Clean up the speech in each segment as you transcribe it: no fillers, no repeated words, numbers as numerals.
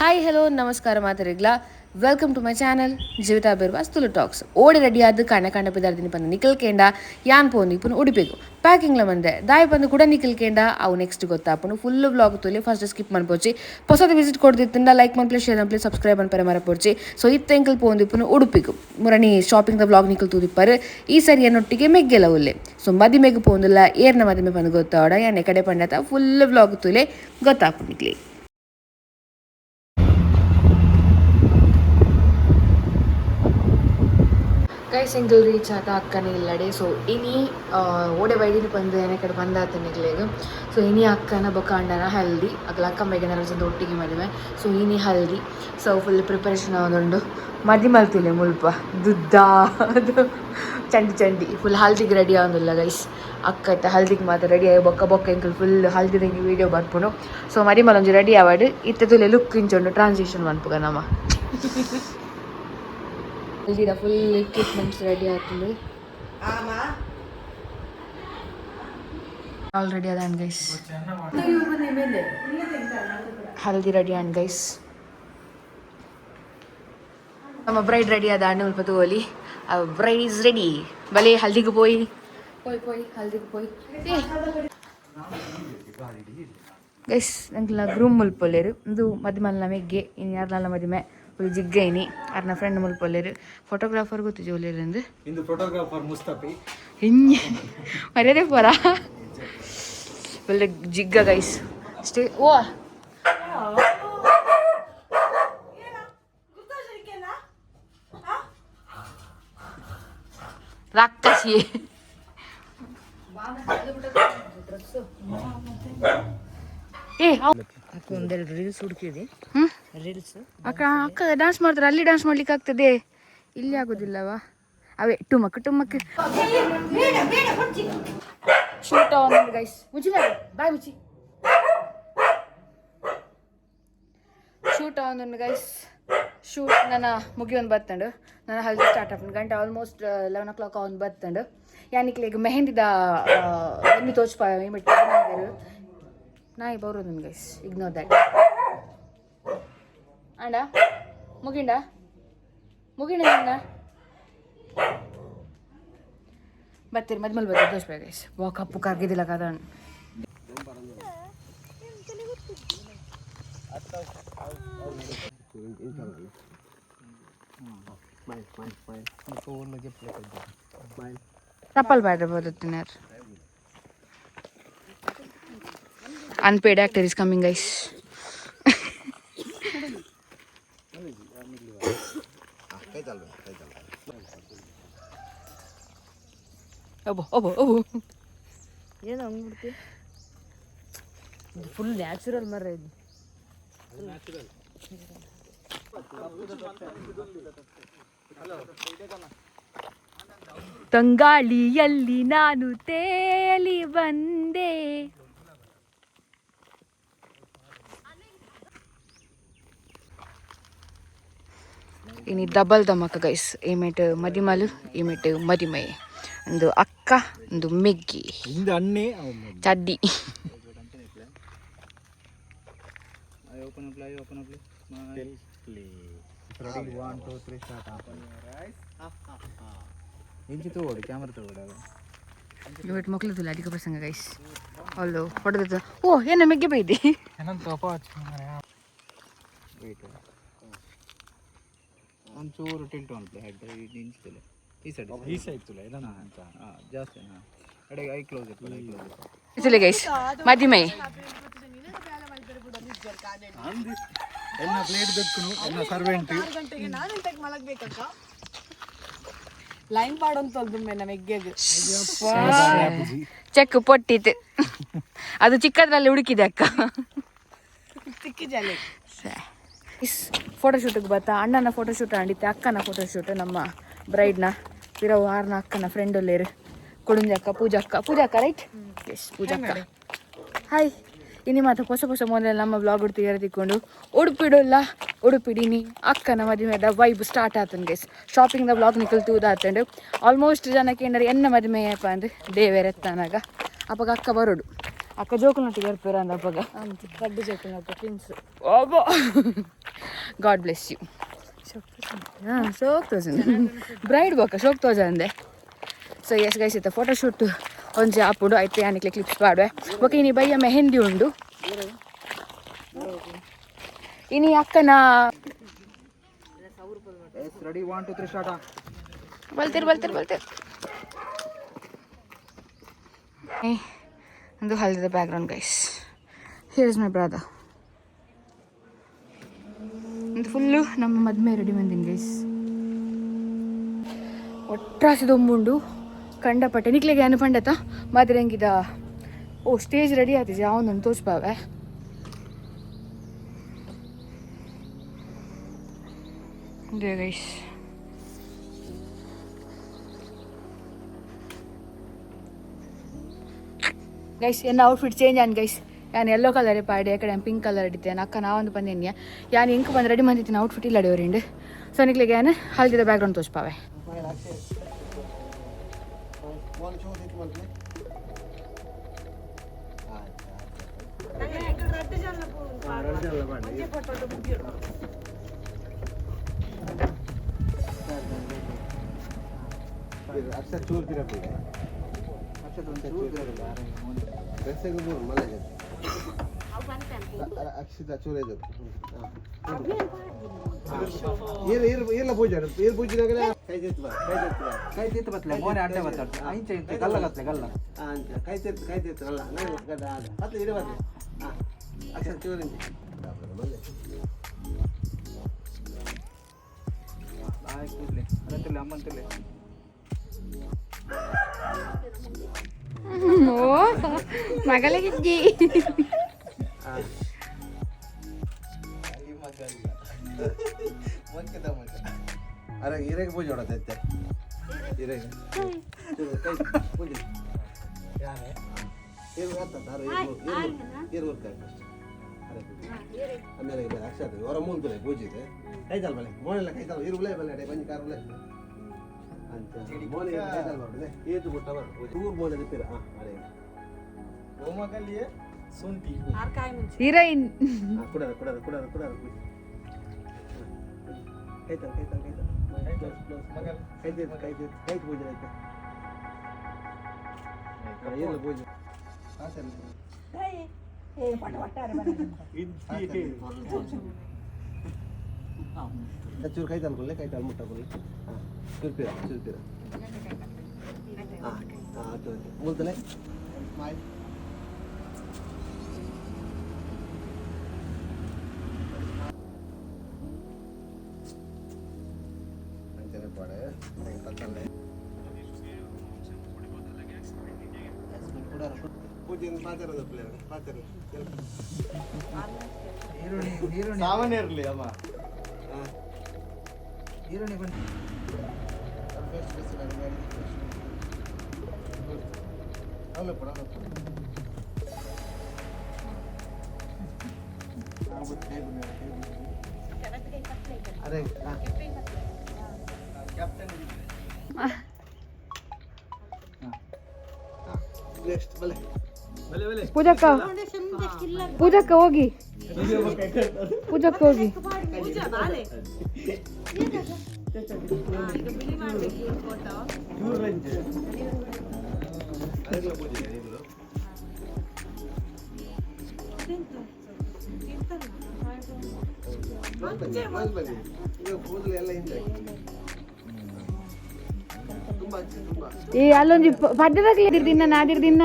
Hi hello ನಮಸ್ಕಾರ ಮಾತರಿಗ್ಲಾ. Welcome to my channel Jeevitha Birwas Tulu talks. ಓಡಿ ready ಆದ ಕಾಣ ಕಾಣ ಪಿದಾರ್ದಿನಿ ಬಂದು ನಿಖಲ್ ಕೇಂಡ ಯಾನ್ ಪೋಂದು ಇಪ್ಪನು ಉಡುಪಿಗು ಪ್ಯಾಕಿಂಗ್ಲ ಬಂದೆ ದಾಯಿ ಬಂದು ಕೂಡ ನಿಖಲ್ ಕೇಂಡ ಅವು ನೆಕ್ಸ್ಟ್ ಗೊತ್ತಾಪುನು ಫುಲ್ ವ್ಲಾಗ್ ತುಲಿ ಫಸ್ಟ್ ಸ್ಕಿಪ್ ಮನ್ಪೋಚಿ. ಹೊಸದು ವಿಸಿಟ್ ಕೊಡ್ದಿತ್ತಿಂದ ಲೈಕ್ ಮನ್ಪ್ಲೆ, ಶೇರ್ ಮನ್ಪ್ಲೆ, ಸಬ್ಸ್ಕ್ರೈಬ್ ಅನ್ಪರೆ ಮರಪೋಚಿ. ಸೊ ಇತ್ತ ಎಂಕಲ್ ಪೋಂದು ಇಪ್ಪನು ಉಡುಪಿಗು ಮುರಣಿ ಶಾಪಿಂಗ್ the vlog ನಿಖಲ್ ತೂದಿಪ್ಪಾರು. ಈ ಸರಿ ಎನ್ನೊಟ್ಟಿಗೆ ಮೆಗ್ಗೆಲ ಉಲ್ಲೆ. ಸೊ ಮದಿಮೆಗೆ ಪೋಂದುಲ್ಲ, ಏರ್ನ ಮದಿಮೆ ಬಂದು ಗೊತ್ತಾವಡ ಯಾನೆ ಕಡೆ ಪಂಡತ ಫುಲ್ ವ್ಲಾಗ್ ತುಲೆ ಗೊತ್ತಾಪು ನಿಕ್ಲಿ. ಕೈ ಸಿಂಗಲ್ ರೀಚ್ ಆತ ಅಕ್ಕನ ಇಲ್ಲಡೆ. ಸೊ ಇನಿ ಓಡೆ ಬೈದಿನ ಬಂದು ಏನೇ ಕಡೆ ಬಂದಾತ ನಿಗ್ಲೇಗ. ಸೊ ಇನಿ ಅಕ್ಕನ ಬೊಕ್ಕ ಅಣ್ಣನ ಹಲ್ದಿ, ಅಗಲ ಅಕ್ಕ ಬೇಗ ಜನ ಒಟ್ಟಿಗೆ ಮದುವೆ. ಸೊ ಇನಿ ಹಲ್ದಿ, ಸೊ ಫುಲ್ ಪ್ರಿಪರೇಷನ್ ಆವೊಂದುಂಡು. ಮದಿ ಮಲ್ತಿಲ್ಲ ಮುಲ್ಪ ದುದ್ದ ಅದು ಚಂಡಿ ಚಂಡಿ ಫುಲ್ ಹಲ್ದಿಗೆ ರೆಡಿ ಆವೊಂದುಲ್ಲ ಗೈಸ್. ಅಕ್ಕ ಇತ್ತ ಹಲ್ದಿಗೆ ಮಾತ್ರ ರೆಡಿ ಆಗಿ ಬೊಕ್ಕ ಬೊಕ್ಕ ಎಂಕಲ್ ಫುಲ್ ಹಲ್ದಿದ ವೀಡಿಯೋ ಬರ್ಪುಂಡು. ಸೊ ಮದಿ ಮಲೊಂಜಿ ರೆಡಿ ಆವಡ್ ಇತ್ತೆ ತುಲೆ ಲುಕ್ ಇಂಚುಂಡು ಟ್ರಾನ್ಸಿಷನ್ ಮನ್ಪುಗ ನಮ್ಮ. ಹಲ್ದಿದ ಫುಲ್ ಎಕ್ವಿಪ್ಮೆಂಟ್ಸ್ ರೆಡಿ ಆತುಂಡು. ಆಲ್ ರೆಡಿ ಅದಾನ್ ಗೈಸ್. ಹಲ್ದಿ ರೆಡಿ ಆಂಡ್ ಗೈಸ್. ನಮ್ಮ ಬ್ರೈಡ್ ರೆಡಿ ಆದ ಅಣ್ಣ ಮುಲ್ಪ ತಗೋಲಿ. Bride is ready. ಬಲೆ ಹಲ್ದಿಗೆ ಪೋಯಿ ಪೋಯ್ ಪೋಯ್ ಹಲ್ದಿಗೆ ಪೋಯ್. ಗೈಸ್, ನಂಗೆ ಗ್ರೂಮ್ ಮುಲ್ಪೊಲ್ಲೇರು. ಇಂದು ಮದಿಮಲ್ನ ಮೆಗ್ಗೆ. ಇನ್ನು ಯಾರ್ನಲ್ಲ ಮದಿಮೆ ಫುಲ್ ಜಿಗ್ಗ ಇನಿ. ಅರ್ನ ಫ್ರೆಂಡ್ ಮುಲ್ಪೊಲ್ಲೇರು. ಫೋಟೋಗ್ರಾಫರ್ ಗೊತ್ತು ಜೋಲೇರು ಇಂದು. ಇಂದು ಫೋಟೋಗ್ರಾಫರ್ ಮುಸ್ತಫಿ. ಹಿಂಗೆ ಮರ್ಯಾದೆ ಪರ ಫುಲ್ ಜಿಗ್ಗ ಗೈಸ್. ಸ್ಟೇ ಓ ರಾಕ್ಷಸಿ. ಏ ಒಂದೆರಡು ರೀಲ್ಸ್ ಹುಡುಕಿದೆ. ಹ್ಮ್. ರೀಲ್ಸ್. ಅಕ್ಕ ಅಕ್ಕ ಡಾನ್ಸ್ ಮಾಡ್ತಾರೆ. ಅಲ್ಲಿ ಡಾನ್ಸ್ ಮಾಡ್ಲಿಕ್ಕೆ ಆಗ್ತದೆ, ಇಲ್ಲಿ ಆಗೋದಿಲ್ಲವಾ? ಅವೇ ಟುಮಕ್ ಟುಮಕ್. ಶೂಟ್ ಆನ್ ಗೈಸ್. ಮುಚ್ಚಿ ಬಾಯ್ ಮುಚ್ಚಿ. ಶೂಟ್ ಆನ್ ಗೈಸ್. ಶೂಟ್ ನನ್ನ ಮುಗಿಯೊಂದು ಬತ್ತಂಡು. ನನ್ನ ಹಲ್ದಿ ಸ್ಟಾರ್ಟ್ ಆಪುಂಡು. ಗಂಟೆ ಆಲ್ಮೋಸ್ಟ್ 11 ಓ ಕ್ಲಾಕ್ ಅವನ್ ಬತ್ತಂಡು. ಯಾನಿಕ್ಲೆಗ್ ಮೆಹಂದಿದ ಎಮ್ಮಿ ತೋಚ್ಪ ನಾಯಿ ಬರೋದು ಗೈಸ್. Ignore that. ಅಂಡ ಮುಗಿಂಡ ಮುಗಿಂಡ ನಿನ್ನ ಬರ್ತೀರಿ ಮದ್ಮೇಲೆ ಬರ್ತೀರಿ ದೋಷ ಗೈಸ್. ವಾ ಕಪ್ಪು ಕರ್ಗಿದಿಲ್ಲ ಕದ. ಚಪ್ಪಲ್ ಬೇಡ ಬರುತ್ತೀನಾರು. Unpaid actor is coming guys. ಅಬ್ಬೋ ಅಬ್ಬೋ ಅಬ್ಬೋ. ಏನು ಹಂಗ್ಬಿಡ್ತಿ? ಇದು ಫುಲ್ ನ್ಯಾಚುರಲ್ ಮರ ಇದು. ತಂಗಾಳಿಯಲ್ಲಿ ನಾನು ತೇಲಿ ಬಂದೆ. ಇನಿ ಡಬಲ್ ಧಮಕ ಗೈಸ್. ಈಮೆಟ್ ಮದಿಮಲು, ಈಮೆಟ್ ಮದಿಮೈ. ಒಂದು ಅಕ್ಕ, ಒಂದು ಮೆಗ್ಗಿ. ಇಂದು ಅಣ್ಣೆ. ಚಡ್ಡಿ. Open up, open up. Ready, 1 2 3 start. ಇಂಚಿ ತಗೋಡು, ಕ್ಯಾಮ್ರಾ ತಗೋಡು. ಇವತ್ತು ಮಕ್ಳು ಅಧಿಕ ಪ್ರಸಂಗ ಗೈಸ್. ಅಲ್ಲೋ ಹೊಡೆದ. ಓ ಏನ ಮೆಗ್ಗೆ ಬೈದಿ. ವೇಟ್, ಒಂಚೂರು ಟಿಲ್ಟ್ ಅನ್ಪ್ಲೆ ಹೆಡ್ ಇಂಚುತ್ತಲೆ ಈ ಸೈಡ್, ಈ ಸೈಡ್ ತುಲೆ ಇದನ್ನ ಹಾಂ ಜಾಸ್ತಿ ಹಾಂ ಕಡೆಗೆ I close ಇತ್ತು, I close ಇತ್ತು. ಇಸಲಿ ಗೈಸ್ ಮದಿಮೈ. ಎನ್ನ ಪ್ಲೇಟ್ ದಕ್ಕುನು ಎನ್ನ ಸರ್ವೆಂಟ್. ಲೈನ್ ಪಾಡೊಂದು ನಮ್ಮ ಎಗ್ಗೆಗ್. ಚೆಕ್ ಪೊಟ್ಟಿತ್ತು. ಅದು ಚಿಕ್ಕದ್ರಲ್ಲಿ ಹುಡುಕಿದೆ ಅಕ್ಕ. ತಿಕ್ಕಿ ಜಲೆ. ಫೋಟೋಶೂಟಿಗೆ ಬರ್ತಾ ಅಣ್ಣನ ಫೋಟೋಶೂಟ್ ಆಂಡಿತ್ತೆ, ಅಕ್ಕನ ಫೋಟೋಶೂಟ್. ನಮ್ಮ ಬ್ರೈಡ್ನ ಪಿರವು ಆರ್ನ ಅಕ್ಕನ ಫ್ರೆಂಡ್ ಒಲ್ಲೇರು. ಕೊಡುಂಜಿ ಅಕ್ಕ, ಪೂಜಾ ಅಕ್ಕ, ಪೂಜಾ ಅಕ್ಕ ರೈಟ್? ಎಸ್ ಪೂಜಕ್ಕ. ಹಾಯ್. ಇನಿ ಮಾತ್ರ ಹೊಸ ಹೊಸ ಮೊದಲ ನಮ್ಮ ಬ್ಲಾಗ್ ಉಡ್ತಿಗಾರ ತಿಕ್ಕೊಂಡು ಉಡುಪಿಡಲ್ಲ ಉಡುಪಿಡಿನಿ. ಅಕ್ಕನ ಮದುವೆದ ವೈಬ್ ಸ್ಟಾರ್ಟ್ ಆತನ್ ಗೈಸ್. ಶಾಪಿಂಗ್ the vlog ನಿಕಲ್ ತೂದಾತಂಡು. ಆಲ್ಮೋಸ್ಟ್ ಜನಕ್ಕೆ ಏನಾರ ಎನ್ನ ಮದುವೆ ಅಪ್ಪ ಅಂದ್ರೆ ದೇವೇರೆತ್ತಾನಾಗ ಅಪ್ಪಗ ಅಕ್ಕ ಬರೋಡು. ಅಕ್ಕ ಜೋಕುನೊಟ್ಟಿಗೆ ಇರ್ತೀರ ಅಂದ ಅಪ್ಪಗ. ರಡ್ಡು ಜೋಕುನೊಟ್ಟು ಟ್ವಿನ್ಸ್. ಅಬ್ಬಾ. God bless you. ಹಾಂ, ಶೋಕ್ ತೋಜಂದೆ ಬ್ರೈಡ್ ಬೋಕ ಶೋಕ್ ತೋಜಂದೆ. ಸೊ ಎಸ್ ಗೈಸ್, ಇತ್ತ ಫೋಟೋಶೂಟ್ ಒಂಜಿ ಆಪುಂಡು. ಐತೆ ಯಾನಿಕ್ಲೆ ಕ್ಲಿಪ್ಸ್ ಪಾಡುವೆ. ಬೊಕ ಇನಿ ಬಯ್ಯ ಮೆಹಂದಿ ಉಂಡು. ಇನಿ ಅಕ್ಕನ Yes, ready, 1 2 3 start. ಬಲ್ತೀರಿ ಬಲ್ತೀರಿ ಬಲ್ತೀರಿ. ಒಂದು ಹಲ್ದಿದ background guys. Here is my brother. ಇದು ಫುಲ್ಲು ನಮ್ಮ ಮದ್ಮೆ ರೆಡಿ ಬಂದಿನಿ ಗೈಸ್. ಒಟ್ರಾಸಿ ದೊಂಬುಂಡು ಕಂಡಪಟ್ಟೆ. ನಿಕ್ಲೆಗೆ ಏನು ಪಂಡತ ಮಾತ್ರ ಹೆಂಗಿದ. ಓ, ಸ್ಟೇಜ್ ರೆಡಿ ಆತಿಜಿ, ಯಾವೊಂದೊಂದು ತೋಚ್ಪಾವೆ. ಗೈಸ್, ಗೈಸ್, ಎನ್ನ ಔಟ್ಫಿಟ್ ಚೇಂಜ್ ಆನ್ ಗೈಸ್. ಯಾನ್ ಯೆಲ್ಲೋ ಕಲರ್ ಪಾಡಿ, ಆ ಕಡೆ ಪಿಂಕ್ ಕಲರ್ ಅಡಿತೆ. ಅಕ್ಕ ನಾವೊಂದು ಬಂದೇನಿ. ಯಾನ್ ಇಂಕ್ ಬಂದು ರೆಡಿ ಬಂದಿದ್ದೀನಿ. ಔಟ್ಫಿಟ್ ಇಲ್ಲ ಅಡಿಯವರಿಂಡು. ಸೊ ನಿಕ್ಲೆಗೆ ಯಾನ್ ಹಲ್ದಿದ ಬ್ಯಾಕ್ಗ್ರೌಂಡ್ ತೋಚ್ಪಾವೆ. ಅಕ್ಷರ ಚೂರು ತಿರಬೇಕು. ಡ್ರೆಸ್ಸಿಗೆ ಮೂರು ಮಲ್ಲ ಅಕ್ಷಿತ ಚೂರು ಇದು. ಏರ್ ಏರ್ ಏರ್ಲ ಪೂಜೆ ಏರ್ ಪೂಜೆನಾಗಲೇ ಕೈ ತೆತ್ತು ಬಾ, ಕೈ ತೆತ್ತು ಬಾ. ಕೈ ತಿತ್ತು ಬತ್ತಲೆ ಮೋನೆ ಅಡ್ಡೆ ಬತ್ತಾಡ್ತೆ ಅಂಚೆ ಇಂಚೆ ಗಲ್ಲ ಗತ್ತಲೆ ಗಲ್ಲ. ಅಂಚ ಕೈ ತೆತ್ತು, ಕೈ ತೆತ್ತು ಅಲ್ಲ ನಾನು ಗಡ್ಡ ಬತ್ತಲೆ ಇರು ಬತ್ತಲೆ. ಹಾಂ, ಅಕ್ಷರ ಚೂರು ಮಲ್ಲೆ. ಆಯ್ ಕೂಡ್ಲೆ ಅದಂತಿಲ್ಲ ಅಮ್ಮಂತಿಲ್ಲ. ಓ ಮಗಳಿಗೆ. ಅರೆ ಹಿರೇಗೆ ಪೂಜೆ ಹೊಡತೈತೆ ಹಿರೇಗೆ ಕೈ ಪೂಜೆ ಯಾರೇ ಏರು ಅರೆ ಏರು ಏರು ಫಸ್ಟ್ ಅರೆ ಪೂಜೆ ಆಮೇಲೆ ಬೇರೆ ಅಕ್ಷರ ಹೊರ ಮೂಲ್ತುಲೆ ಪೂಜೆ ಇದೆ. ಕೈತಾಲ್ ಬಲೆ ಮೋನೆಲ್ಲ ಕೈತಾಲ್ ಇರು ಉಲೆ ಬಲೆ ಬಂಜಿ ಕಾರ್ ಉಲೆ ಅಂತ ಮೋನೆ ಕೈತಾಲ್ ಬರಲೆ ಏತು ಬುಟ್ಟ ಬರ ಊರು ಮೋನೆ ದಿಪ್ಪಿರ. ಹಾಂ, ಅರೆ. ಶುಂಠಿ. ಹೀರೋಯಿನ್. ಹಾಂ, ಕುಡರ ಕುಡರ ಕುಡರ ಕುಡರ ಪೂಜೆ ಕೈತಾಲ್ ಕೈತಾಲ್ ಕೈತಾಲ್ ಕ್ಲೋಸ್ ಕ್ಲೋಸ್ ಕೈ ತೀರ್ತು ಕೈ ತೀರ್ತು ಕೈ ಪೂಜೆ ಆಯ್ತು. ಏರ್ಲ ಪೂಜೆ. ಹಾಂ ಸರಿ. ಚೂರು ಕೈ ತಾಲ್ಕೊಳ್ಳಿ, ಕೈ ತಾಲ್ ಮುಟ್ಟಕೊಳ್ಳಿ. ಹಾಂ, ಚೂರ್ಪಿರ ಚೂರ್ಪಿರ. ಹಾಂ ಹಾಂ, ಓಕೆ ಓಕೆ. ಮೂಲ್ತಲೆ ಸ್ಮೈಲ್. ಅಂಚನೆ ಪಾಡೆ ಪತ್ತಲ್ಲೇ ಪೂಜೆ ಪಾತೆರದ ಪ್ಲೇಯರ್ ಪಾತೆರ. ಈರುಳ್ಳಿ ಈರುಳ್ಳಿ. ಸಾಮಾನ್ಯ ಇರಲಿ ಅಮ್ಮ. ಹಾಂ. ಈರುಳ್ಳಿ ಬನ್ನಿ. ಫಸ್ಟ್ ಫಸ್ಟ್ ಅವಲೋ ಪಡ ಅವಲೋ ಪಡ. ಅರೆ ಹಾಂ. ನೆಕ್ಸ್ಟ್ ಬಲೆ. ಪೂಜಕ್ಕ, ಪೂಜಕ್ಕ ಹೋಗಿ, ಪೂಜಕ್ಕ ಹೋಗಿ. ಬನ್ನಿ ಬನ್ನಿ. ಈಗ ಕೂದಲು ಎಲ್ಲ ಹಿಂದೆ ತುಂಬಾ ತುಂಬಾ. ಏ, ಅಲ್ಲೊಂಜಿ ಪದ್ಯದಾಗ್ಲಿ ದಿನ ನಾದಿರ್ ದಿನ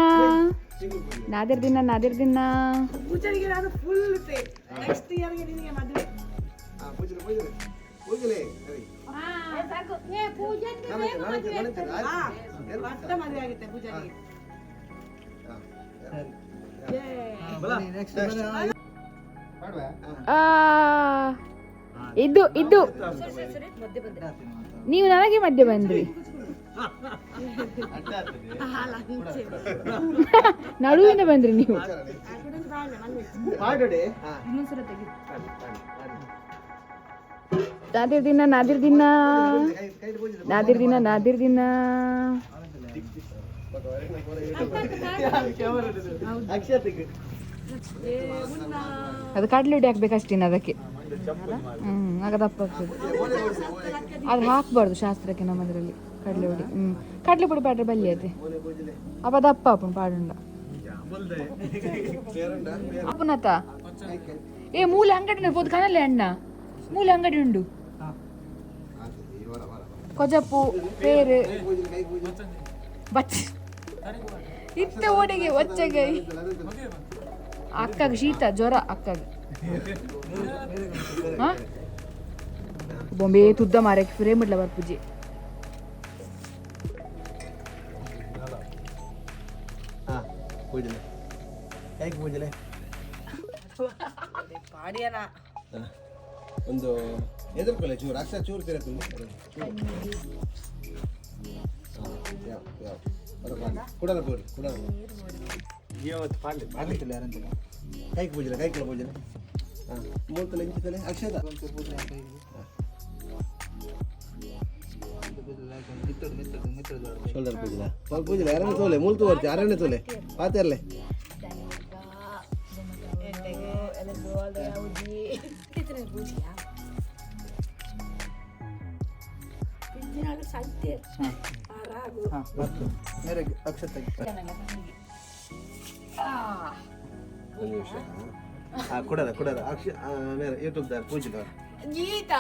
ನಾದಿರ್ ದಿನ ನಾದಿರ್ ದಿನ. ಪೂಜಾರಿಗೆ ನಾನು ಫುಲ್ ನೆಕ್ಸ್ಟ್ ಇಯರ್ಗೆ ನಿನಗೆ ಮದುವೆ. ಹಾ, ಪೂಜೆ ಪೂಜೆ ಪೂಜೆ ಸರಿ. ಮತ್ತೆ ಮದುವೆ ಆಗುತ್ತೆ ಪೂಜಾರಿಗೆ. ನೆಕ್ಸ್ಟ್. ಆ, ಇದು ಇದು ನೀವು ನನಗೆ ಮಧ್ಯೆ ಬಂದ್ರಿ, ನಡುವಿಂದ ಬಂದ್ರಿ ನೀವು. ನಾದಿರ್ ದಿನ ನಾದಿರ್ ದಿನ ನಾದಿರ್ ದಿನ ನಾದಿರ್ ದಿನ. ಅದು ಕಡಲೆ ಹುಡಿ ಹಾಕ್ಬೇಕಷ್ಟೇನು ಅದಕ್ಕೆ. ಆಗ ದಪ್ಪ ಆಗ್ತದೆ. ಅದು ಹಾಕ್ಬಾರ್ದು ಶಾಸ್ತ್ರಕ್ಕೆ ನಮ್ಮದ್ರಲ್ಲಿ ಕಡಲೆ ಪುಡಿ. ಕಡಲೆ ಪುಡಿ ಪಾಡ್ರೆ ಬಲ್ಲಿ ಅದೇ ಅಪ್ಪ ದಪ್ಪ ಅಪ್ಪನ ಪಾಡುಂಡ ಅಪ್ಪನತ. ಏ ಮೂಲೆ ಅಂಗಡಿ ಪೋದು ಕನಲೆ ಅಣ್ಣ, ಮೂಲೆ ಅಂಗಡಿ ಉಂಡು. ಕೊಜಪು ಪೇರು ಬಚ್ಚ ಇತ್ತ ಓಡಿಗೆ ಒಚ್ಚಗೆ. ಅಕ್ಕಗೆ ಶೀತ ಜ್ವರ ಅಕ್ಕಗೆ. ಬೊಂಬೆ ತುದ್ದ ಮಾರಕ್ಕೆ ಫ್ರೇಮ್ ಇಡ್ಲ ಬರ್ಪುಜಿ. ಪೂಜಲೆ ಕೈಗೆ ಪೂಜಲೆ ಪಾಡಿಯನ. ಒಂದು ಎದುರ್ಕೊಲ್ಲ ಚೂರು ಅಕ್ಷ ಚೂರು ತಿರಕುಲ್ಲಿ ಯಾವ ಯಾವ ಕುಡಲ ಬೋರಿ ಕುಡಲ. ಕೈಗೆ ಪೂಜಲೆ ಕೈಕುಲ ಪೂಜಲೆ. ಹಾಂ, ಮೂರು ತಲೆ ಇಂಚು ತಲೆ ಅಕ್ಷದ. ಶೋಲ್ಡರ್ ಪೂಜಲ ಪೂಜಲೆ. ಯಾರನ್ನ ತೋಲೆ ಮೂಲ್ತು ಬರ್ತಿ ಯಾರನ್ನೇ ತೋಲೆ ಪಾತೆರ್ಲೆ. ಒಂದು ನಿಮಿಷ. ಹಾಂ, ಕುಡಲ ಕುಡಲ ಅಕ್ಷ ಮೇರೆ ಯೂಟ್ಯೂಬ್ ದಾರ್ ಪೂಜಲ. ಗೀತಾ.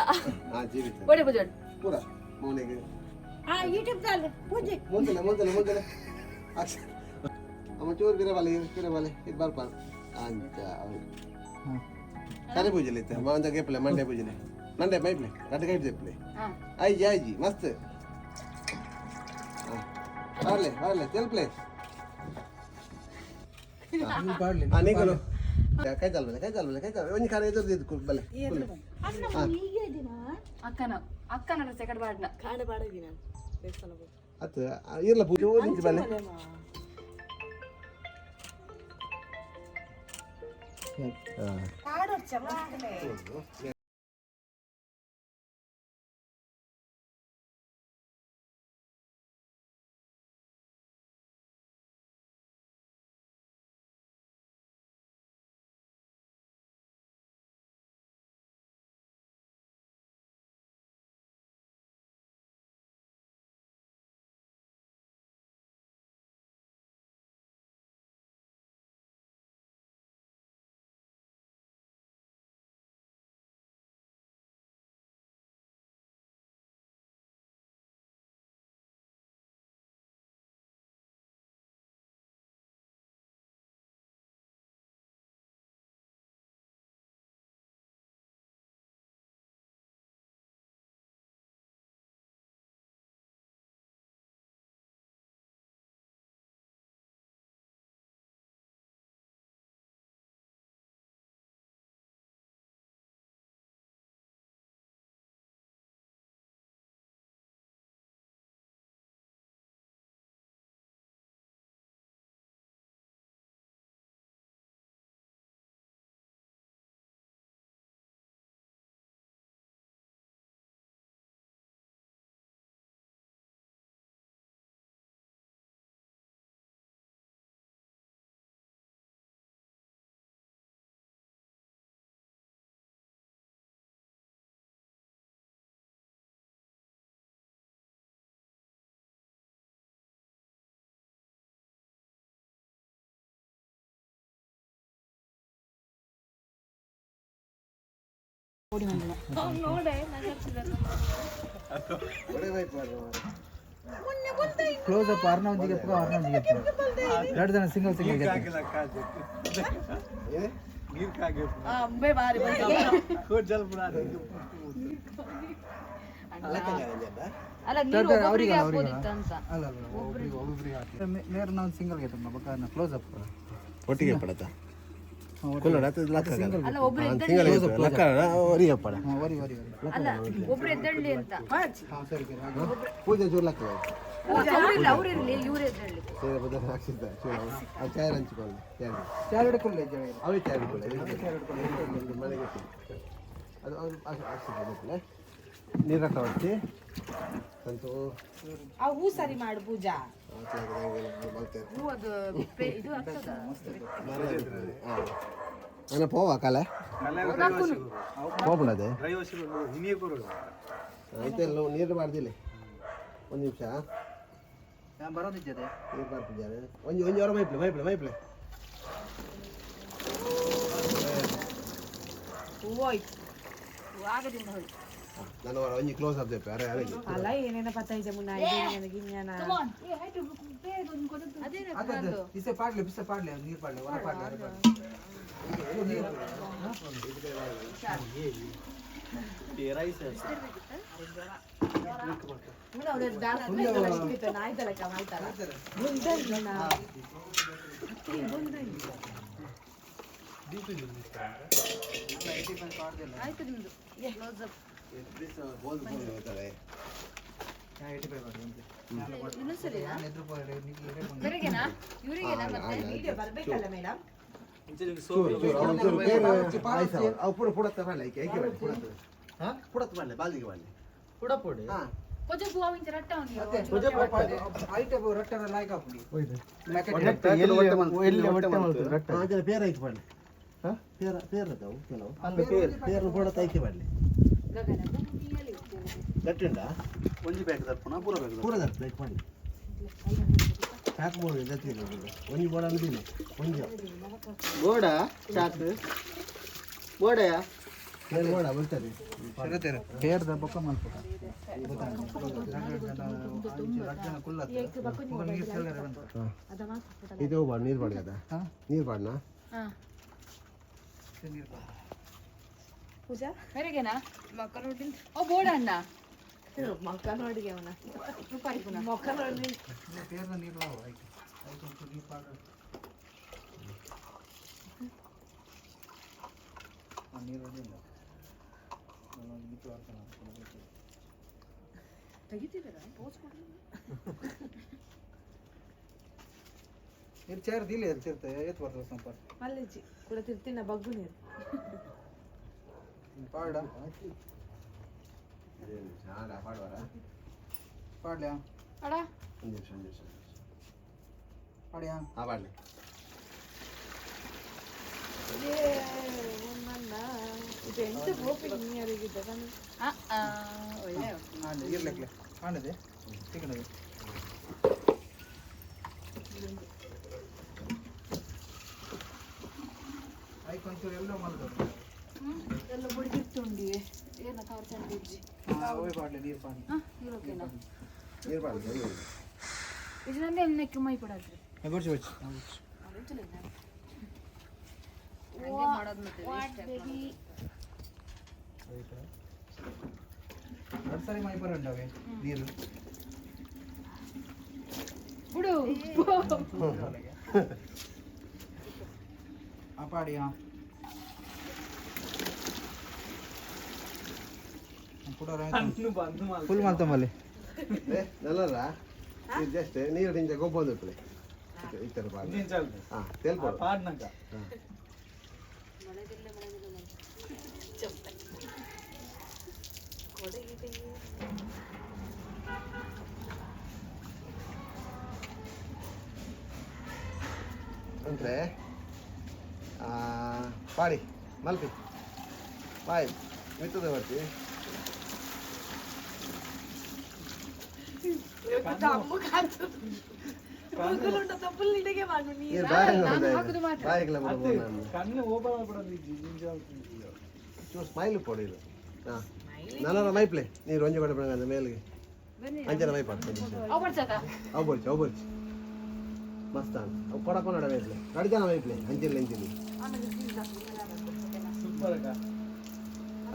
ಹಾಂ, ಜೀವಿತ. ಒಡೆ ಪೂಜೆ. ಪೂರ ಮೌನಿಗೆ. ಯೂಟ್ಯೂಬ್ ಪೂಜೆ. ಮುಂದಲೆ ಮುಂದಲೆ ಮುಂದಲೆ ಅಕ್ಷ ಅಮ್ಮ ಚೂರು ಗಿರ ಬಾಲೆ ಗಿರ ಬಾಲೆ ಇದು ಬರ್ಪಾಲ್ ಅಂಚ ಅವು ಕರೆ ಪೂಜಲೆ ಇತ್ತೆ ಮಾಂಜ ಕೇಪಲೆ ಮಂಡೆ ಪೂಜಲೆ ಮಂಡೆ ಮೈಪ್ಲೆ ರಡ್ಡು ಕೈಟ್ ತೆಪ್ಪಲೆ. ಐಜಿ ಐಜಿ ಮಸ್ತ್. ಹಾಂ, ಬಾರ್ಲೆ ಬಾರ್ಲೆ ತೆಲ್ಪ್ಲೆ. ಹಾಂ, ನೀಕಲು ಕೈ ಚಾಲ್ಬಲೆ ಕೈ ಚಾಲ್ಬಲೆ ಕೈ ಚಾಲ್ ಒಂಜಿ ಖಾರ ಎದುರು ಇದು ಬಲೆ. ಅಕ್ಕನ ಅಕ್ಕನ ಸೆಕೆಂಡ್ ಬಾಡ್ನ. ಕಾಡ ಪಾಡಿದ್ದೀನಿ ನಾನು ದೇವಸ್ಥಾನ. ಅತ್ತು ಇರ್ಲ ಪೂಜೆ ಓದಿಂಚಿ ಬಲೆ. ಹಾಂ. ಕಾಡೊಚ್ಚ. ಕ್ಲೋಸ್ ಅಪ್ ಅರ್ನವಂಜಿಗೆ ಅರ್ನವಂಜಿಗೆ ಎರಡು ಜನ ಸಿಂಗಲ್ ಸಿಂಗಲ್. ಅಂಬೆ ಬಾರಿ. ಅಲ್ಲ, ನೀರು ಒಬ್ಬೊಬ್ರಿಗೆ ಹಾಕ್ಬೋದಿತ್ತು ಅಂತ. ಅಲ್ಲ ಅಲ್ಲ, ಒಬ್ರಿಗೆ ಒಬ್ಬೊಬ್ರಿಗೆ ಹಾಕಿ ನೇರ ನಾವು ಸಿಂಗಲ್ ಗೆ ಬೊಕ್ಕ ಕ್ಲೋಸ್ ಅಪ್. ಒಟ್ಟಿಗೆ ಪಡತ ಕುಲ್ಲಡ. ಅಲ್ಲ, ಒಬ್ರು ಸಿಂಗಲ್ ಲಕ್ಕ ಒರಿಗೆ ಪಡ. Worry worry worry. ಅಲ್ಲ, ಒಬ್ರು ಎದ್ದಳ್ಳಿ ಅಂತ. ಹಾಂ, ಸರಿ ಸರಿ ಹಾಗೆ. ಪೂಜೆ ಚೂರು ಲಕ್ಕ. ಅವ್ರಿಲ್ಲ, ಅವ್ರಿರ್ಲಿ, ಇವ್ರು ಎದ್ದಳ್ಳಿ. ಸೇರೆ ಬದಲು ಹಾಕ್ಸಿದ್ದ ಚೂರು ಆ ಚಾಯರ್ ಹಂಚಿಕೊಳ್ಳಿ ಚಾಯರ್. ಚಾರ್ ಹಿಡ್ಕೊಳ್ಳಿ ಜಯ. ಅವೇ ಚಾಯರ್ ಹಿಡ್ಕೊಳ್ಳಿ ಮನೆಗೆ. ಅದು ಅವ್ರು ಹಾಕ್ಸಿದ್ದ ನೀರು ಹಾಕಿ ಸಂತು. ಆ ಹೂ ಸರಿ ಮಾಡು ಪೂಜಾ. ಹೂ ಅದು ಇದು ಆಗ್ತದ. ಅಣ್ಣ ಪೋವಾ ಕಲೆ ಹೋಗ್ಬಿಡದೆ ಆಯ್ತು ನೀರು ಮಾಡ್ದಿಲ್ಲ. ಒಂದು ನಿಮಿಷ. ನಾನು ಬರೋದಿದ್ದೆ. ನೀರು ಬರ್ತಿದ್ದಾರೆ. ಒಂಜಿ ಒಂಜಿ ವಾರ ಮೈಪ್ಲೆ ಮೈಪ್ಲೆ ಮೈಪ್ಲೆ. ಹೂವಾಯ್ತು ಆಗದಿಂದ ಹೋಯ್ತು. ನಾನು ವಾರ ಒಂಜಿ ಕ್ಲೋಸ್ ಅಪ್ ದೇಪೆ ಅರೆ ಅರೆ. ಅಲ್ಲ, ಏನೇನ ಪತ್ತೈಜ ಮುನ್ನ ಗಿನ್ಯಾನ. ಇಸೆ ಪಾಡ್ಲೆ ಬಿಸೆ ಪಾಡ್ಲೆ ನೀರು ಪಾಡ್ಲೆ ಹೊರ ಪಾಡ್ಲೆ ಅರೆ ಪಾಡ್ಲೆ. ನಾಯ್ದಲಕ್ಕ ಮಾಯ್ತಲ್ಲ. ಆಯ್ತು ನಿಮ್ದು ಕ್ಲೋಸ್ ಅಪ್. ಇವರಿಗೆನಾ ಇವರಿಗೆನಾ ಮತ್ತೆ? ವಿಡಿಯೋ ಬರ್ಬೇಕಲ್ಲ ಮೇಡಮ್. ಅವು ಪೂರ ಪುಡತ್ತ ಮಾಡಲೆ ಐಕೆ ಐಕೆ ಮಾಡಲೆ ಪುಡತ್ತ ಪುಡತ್ತ ಮಾಡಲೆ ಬಾಲ್ದಿಗೆ ಮಾಡಲೆ. ಪುಡಪೊಡಿ. ಹಾಂ. కొంచెం పువ్వు ఇంత రట్ట ఉంది. ಐಟಮ್ ರೊಟ್ಟೆ ಲಾಯ್ಕ್ ಹಾಕುಡಿ. ಅದರ ಪೇರ್ ಐಕೆ ಮಾಡಲಿ. ಪೇರ ಪೇರ್ ಅದಾವು ಕೆಲವು ಪೇರ್ ಪುಡತ್ತ ಐಕೆ ಮಾಡಲಿ. ಗಟ್ಟಿ ಉಂಟಾ? ಒಂಜಿ ಬ್ಯಾಗ್ ತರ್ಪುನ ಪೂರ ಬ್ಯಾಗ್? ಪೂರ ದರ್ಪು ಐಕೆ ಮಾಡಿ ಪ್ಯಾಕ್ ಮಾಡಿ ಗಟ್ಟಿ ಇಲ್ಲ. ಒಂಜಿ ಬೋಡ ಅಂದಿಲ್ಲ ಒಂಜಿ. ಬೋಡ ಚಾಕ್ ಬೋಡಯಾ? ಪೇರ್ ಬೋಡ ಬರ್ತದೆ. ಪೇರ್ದ ಬೊಕ್ಕ ಮಲ್ಪುಗ. ಇದು ಬಾಡ ನೀರು ಬಾಡ ಅದ ನೀರು ಬಾಡನಾ? ಪೂಜಾ. మెరుగేనా ఓ బోర్డు అన్న. ಮೊಕ್ಕ ನೋಡಿ ಅವನ ಮೊಕ್ಕ ನೋಡಿ. ನೀರು ಚೇರ್ ದಿಲ್ಲ ತಿರ್ತ ಏತ್ ಬರ್ತದೆ ಸಂಪರ್. ಮಲ್ಲಿಜಿ ಕೂಡ ತಿರ್ತಿನ ಬಗ್ಗು ನೀರು. ಪಾಡ. ಪಾಡುವಾರ. ಪಾಡ್ಲ್ಯಾ? అడా. ಒಂದು ನಿಮಿಷ ಒಂದು ನಿಮಿಷ. ಪಾಡ್ಯಾ? ಹಾಂ ಬಾಡಲಿ. ಇದು ಎಂತ ಗೋಪಿ ನೀರಿಗಿದ್ದ. ಒಳ್ಳೆ. ಇರ್ಲಕ್ಲೆ ಕಾಣದೆ ತಿಕ್ಕಣದೆ. ಐಕ್ ಒಂಚೂರು ಎಲ್ಲೋ ಮಲ್ದದು. ಎಲ್ಲ ಬುಡಿದಿರ್ತುಂಡಿ ಏನ ಕಾರ್ ಚಂದಿಜ್ಜಿ. ಅವೇ ಪಾಡ್ಲೆ ನೀರು ಪಾಡ್ಲೆ. ಓಕೆನಾ? ನೀರು ಬಾಡಲಿ. ಇದು ಎಣ್ಣೆಕ್ಕೆ ಮೈ ಕೊಡಾದ್ರಿ. ಬುಡ್ಚಿ ಬುಡ್ಚಿ. ಹಂಗೆ ಮಾಡೋದು ಮತ್ತೆ waste. ಎರಡು ಸರಿ ಮೈ ಬರಂಡವೆ ನೀರು. ಬಿಡು. ಆ ಪಾಡಿ ಹಾ ಫುಲ್ ಮಲ್ತಂಬಲ್ಲಿ. ನಲ್ಲಲ್ಲ ಇದು ಜಸ್ಟ್ ನೀರು ನಿಂಚ ಗೊಬ್ಬರ ಇಪ್ಪಲೆ ಈ ಥರ ಬಾಡಲಿ. ಹಾಂ ತೇಲ್ಕೊಡು. ಹಾಂ. ಅಂದರೆ ಪಾಡಿ ಮಲ್ಪಿ ಬಾಯ್ ಮಿತ್ತದ ಬರ್ತಿ. ತಪ್ಪು ನೀರು. ಬಾಯಿಗೆಲ್ಲ ಚೂರು ಸ್ಮೈಲ್ ಕೊಡಿ ಇದು. ಹಾಂ ನನ್ನ ಮೈಪ್ಲೆ ನೀರು ಒಂಜಿ ಬಡ ಬಡ ಮೇಲ್ಗೆ ಅಂಜನ ಮೈ ಪಾಡ್. ಅವು ಬಡ್ಸದ. ಅವು ಬರ್ಚಿ ಅವು ಬರ್ಚಿ ಮಸ್ತ್ ಅವು ಕೊಡ ಕೊಡ ಮೈಪ್ಲೆ ರಡಿ ಜನ ಮೈಪ್ಲೆ ಅಂಚಿಲ್ಲ ಅಂಚಿಲ್ಲ.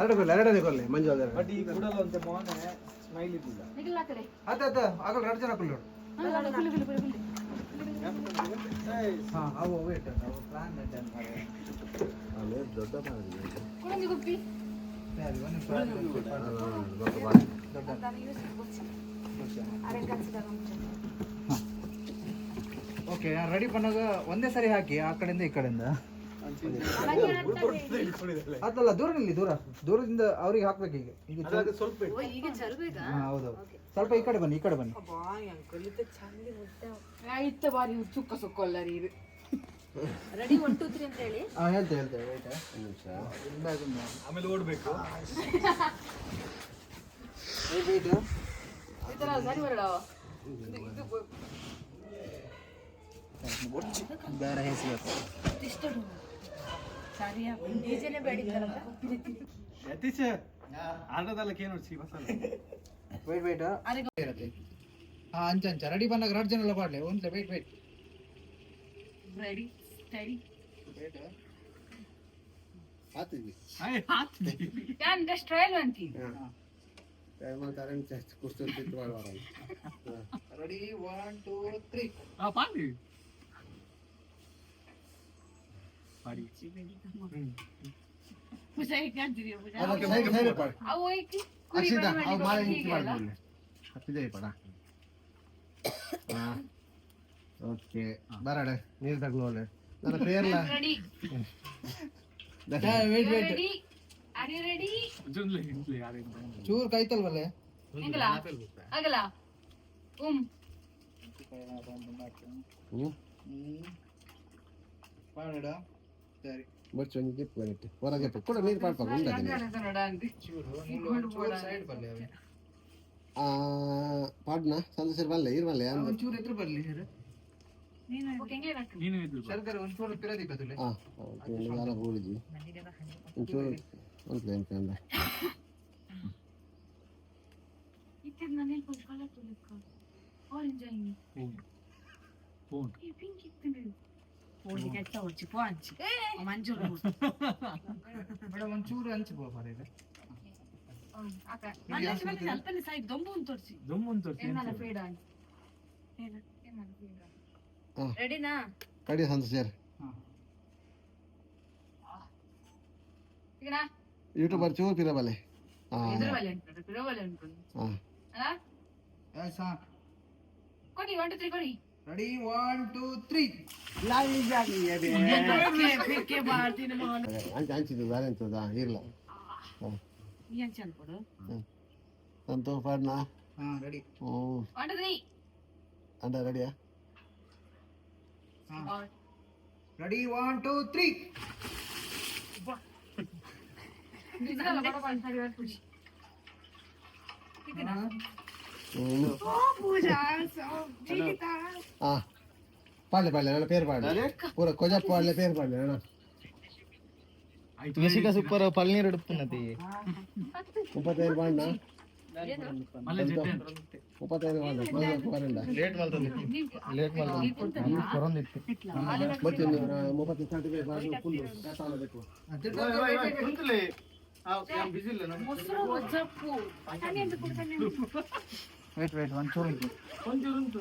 ಎರಡು ಕೊರ್ಲೆ ಎರಡನೇ ಕೊರ್ಲೆ ಮಂಜು. ಬಟ್ ಈ ಕೂಡಲ ಅಂತ ಮೋನೆ ಸ್ಮೈಲ್ ಇದ್ದಿಲ್ಲ. ನಿಖಿಲ್ ಹಾಕಲೆ. ಅದ ಅದ ಆಗಲ್ ಎರಡು ಜನ ಕುಲ್ಲೋಡು. ಕುಲಿ ಕುಲಿ ಕುಲಿ ಕುಲಿ. ಹಾ ಅವು ವೇಟ್ ಅವು ಪ್ಲಾನ್ ಡನ್ ಮಾರೆ. ಆಮೇಲೆ ದೊಡ್ಡ ಬಾರಿ. ಕುಳಂಜಿ ಗುಪ್ಪಿ. ಸರಿ ಒಂದು ನಿಮಿಷ. ದೊಡ್ಡ ಬಾರಿ. ದೊಡ್ಡ. ಅರೆ ಕನ್ಸಿದಾಗ. ಓಕೆ ರೆಡಿ பண்ணಾಗ ಒಂದೇ ಸರಿ ಹಾಕಿ ಆ ಕಡೆಯಿಂದ ಈ ಕಡೆಯಿಂದ ಅದಲ್ಲ ದೂರ ನಿಲ್ಲಿ ದೂರ ದೂರದಿಂದ ಅವ್ರಿಗೆ ಹಾಕ್ಬೇಕು ಈಗ ಈಗ. ಸ್ವಲ್ಪ. ಈಗ ಚಲ್ಬೇಕಾ? ಹಾ ಹೌದು ಸ್ವಲ್ಪ ಈ ಕಡೆ ಬನ್ನಿ ಈ ಕಡೆ ಬನ್ನಿ. ಇತ್ತ ಬಾರಿ ಸುಕ್ಕ ಸುಕ್ಕೊಲ್ಲ ನೀರು. ರೆಡಿ 1 2 3 ಅಂತ ಹೇಳಿ. ಹಾ, ಹೇಳ್ತೆ ಹೇಳ್ತೆ, ವೇಟ್. ನಿಮಿಷ. ಆಮೇಲೆ ಓಡಬೇಕು. ವೇಟ್. ಈ ತರ ಸರಿ ಬರಡ. ಬೇರೆ ಹೆಸರು. ಡಿಜೆನೆ ಬೇಡಿದ್ದಲ್ಲ. ಯತೀಶ್ ಆಂಧ್ರದಲ್ಲ ಏನು ಸಿ ಬಸಲ್ಲ. ವೇಟ್ ವೇಟ್ ಇರತ್ತೆ. ಹಾ, ಅಂಚ ಅಂಚ ರೆಡಿ ಬಂದಾಗ ರಡ್ ಜನ ಎಲ್ಲ ಪಾಡ್ಲೆ ಒಂದ್ಲೆ. Wait wait. Ready steady. Wait. ಆತಿದ್ವಿ. ಯಾನ್ ಜಸ್ಟ್ ಟ್ರಯಲ್ ಅಂತಿ. ರೆಡಿ, 1 2 3. ಆ ಪಾಡಿ ಪಾಡಿ. ಅವು ಹೋಯ್ತಿ ಕುರಿ ಬಳಿ ಮಾಡಿ ಹೀಗೆ ಅಲ್ಲ. ಓಕೆ, ಬರಡೆ ನೀರು ತಗ್ಲೋಲೆ ನನ್ನ ಪೇರ್ಲ. Ready. Wait wait. Ready, are you ready? ಜುನ್ಲೆ ಹಿಂದ್ಲೆ ಯಾರೇನು. ಚೂರು ಕೈತಲ್ವಲ್ಲೇ. ಎಂಗಲ ಆಗಲ ಉಮ್. ಹ್ಮ್. ಪಾಡಡ, ಸರಿ. ಬೊಚ್ಚು ಒಂಜಿ ದಿಪ್ಪು ಬರತ್ತೆ ಹೊರಗೆ ಕೂಡ ನೀರು ಪಾಡ್ಪ ಉಂಡದಿನ. ಚೂರು ಮುಳ್ಳು ಚೂರು ಸೈಡ್ ಬರ್ಲಿ ಅವೆ. ಆ ಪಾಡ್ನ ಸಂತೋಷ ಬಲ್ಲೆ ಇರ್ ಬಲ್ಲೆ ಅಂದ. ಒಂಚೂರು ಎದುರು ಬರ್ಲಿ ಸರ್. ನೀನು ಇದ್ರು. ಸರ್ಕಾರ ಒಂಚೂರು ಪಿರದಿ ಬದಲೆ. ಆ ಓಕೆ, ಒಂದು ದಾಲ ಬೋಳಿಜಿ ಒಂಚೂರು ಒಂದ್ಲೆ ಎಂತ ಅಂದ. ಇತ್ತಿದ್ ನಾನು ಇಲ್ಲಿ ಕಲರ್ ತುಲಿಕ್ಕ ಆರೆಂಜ್ ಆಗಿ. ಫೋನ್. ಈ ಪಿಂಕ್ ಇತ್ತು. ಮೇಡಮ್, ಒಂಚೂರು ಹಂಚು ಬೋ ಇದೆ. ದೊಮ್ಮು ತೋರಿಸಿ. ಏನಾಲ ಫೇಡ್ ಆಗಿ. ಹಾ. ರೆಡಿನಾ? ಕಡಿ ಸಂತೋಷ ಸರ್. ಈಗ ನಾ ಯೂಟ್ಯೂಬರ್ ಚೂರು ಪಿರ ಬಲ್ಲೆ. ಹಾ. ಎದುರು ಬಲೆ ಉಂಟು, ಪಿರ ಬಲೆ ಉಂಟು. ಹಾ. ಅಲ್ಲ. ಸಾ. ಕೊಡಿ, 1 2 3 ಕೊಡಿ. ರೆಡಿ, 1 2 3. ಅಂಚೆ ಅಂಚಿದ್ದು ಬೇರೆ ಎಂತದ ಇರ್ಲ. ಈ ಅಂಚೆ ಅನ್ಕೊಡು. ಸಂತೋ ಪಾಡ್ನ. ಹಾ, ರೆಡಿ. ಹ್ಞೂ. 1 2 3. ಅಂಡ ರೆಡಿಯಾ? ರೆಡಿ, 1 2 3. ಹ್ಞೂ. ಹಾ, ಪಾಡ್ಲೆ ಪಾಡ್ಲೆ ನನ್ನ ಪೇರು ಪಾಡ್ಲೆ ಪೂರ ಕೊಜಪ್ಪ ಪಾಡ್ಲೆ ಪೇರು ಪಾಡ್ಲೆ ಅಣ್ಣ. ತುಳಸಿಕ ಸೂಪರ್ ಪಲ್ನೀರ್ ಉಡುಪುನತಿ. 35 ಪಾಡ್ನ. ಮಲ್ಲೆ ಜಡ್ಡೆ. 35 ಪಾಡ್ನ ಮೊದಲು ಬರಂಡ. ಲೇಟ್ ಮಾಡ್ತದೆ, ಲೇಟ್ ಮಾಡ್ತದೆ ಕೊರೊಂದಿತ್ತು. ಮತ್ತೆ 30 ಸರ್ಟಿಫಿಕೇಟ್ ಬಾಜು ಫುಲ್ ಕಸಾಲ ಬೇಕು. ವೇಟ್ ವೇಟ್, ಒಂಚೂರು ಉಂಟು. ಒಂಚೂರು ಉಂಟು.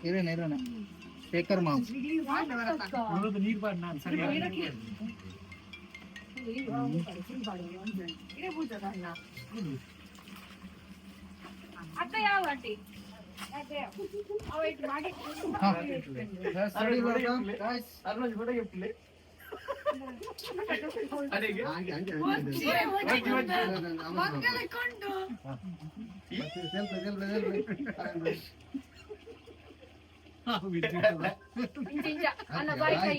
ಇರೋಣ ಇರೋಣ, ಶೇಖರ್ ಮಾವು. ನೋಡೋದು ನೀರು ಬಾಡ್ ನಾನು ಸರಿ. ಅತ್ತ ಯಾವ ಆಂಟಿ? ಅಡಿಗೆ. ಹಾಗೆ ಹಂಗೆ. Self self self. ಇಂಚ ಇಂಚ ಅಣ್ಣ, ಬಾಯ್ ಕೈ.